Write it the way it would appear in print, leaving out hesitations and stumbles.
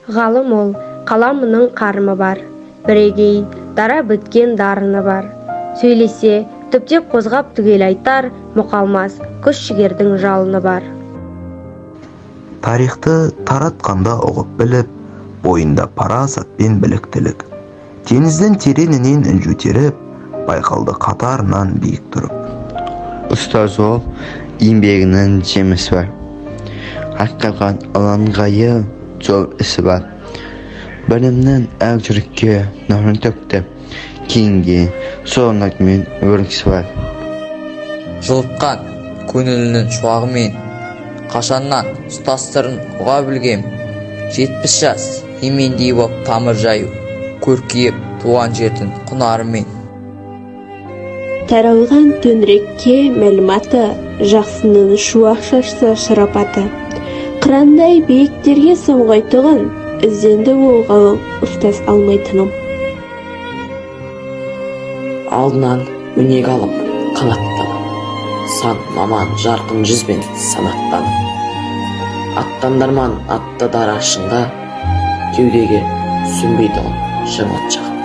Ғалым ол, қаламының қарымы бар, бірегей, дара біткен дарыны бар. Сөйлесе, түптеп қозғап түгел айтар, мұқалмас күш-жігердің жалыны бар. Тарихты таратқанда ұғып біліп, бойында парасат пен біліктілік. Теңіздің тереңінен інжу теріп, байқалды қатарынан биік тұрып. Ұстаз ол, еңбегінің жемісі бар, атқарған ұланғайыр зор ісі бар. Білімнің әр жүрекке нұрын төкті, кейінге сол нұрмен өргісі бар. Жылытқан көңілінің шуағымен қашаннан ұстаз сырын ұға білгем. 70 жас емендей боп тамыр жаю, көркейіп туған жердің құнарымен. Таралған төңірекке мәліматы, жақсының шуақ шашса шарапаты. Қырандай биіктерге самғайтұғын, ізденді ол ғалым ұстаз алмай тыным. Алдынан өнеге алып, қанаттанып, сан маман жарқын жүзбен санаттанып, аттандарман атты дара шыңға, кеудеге сөнбейтұғын жыр от жағып.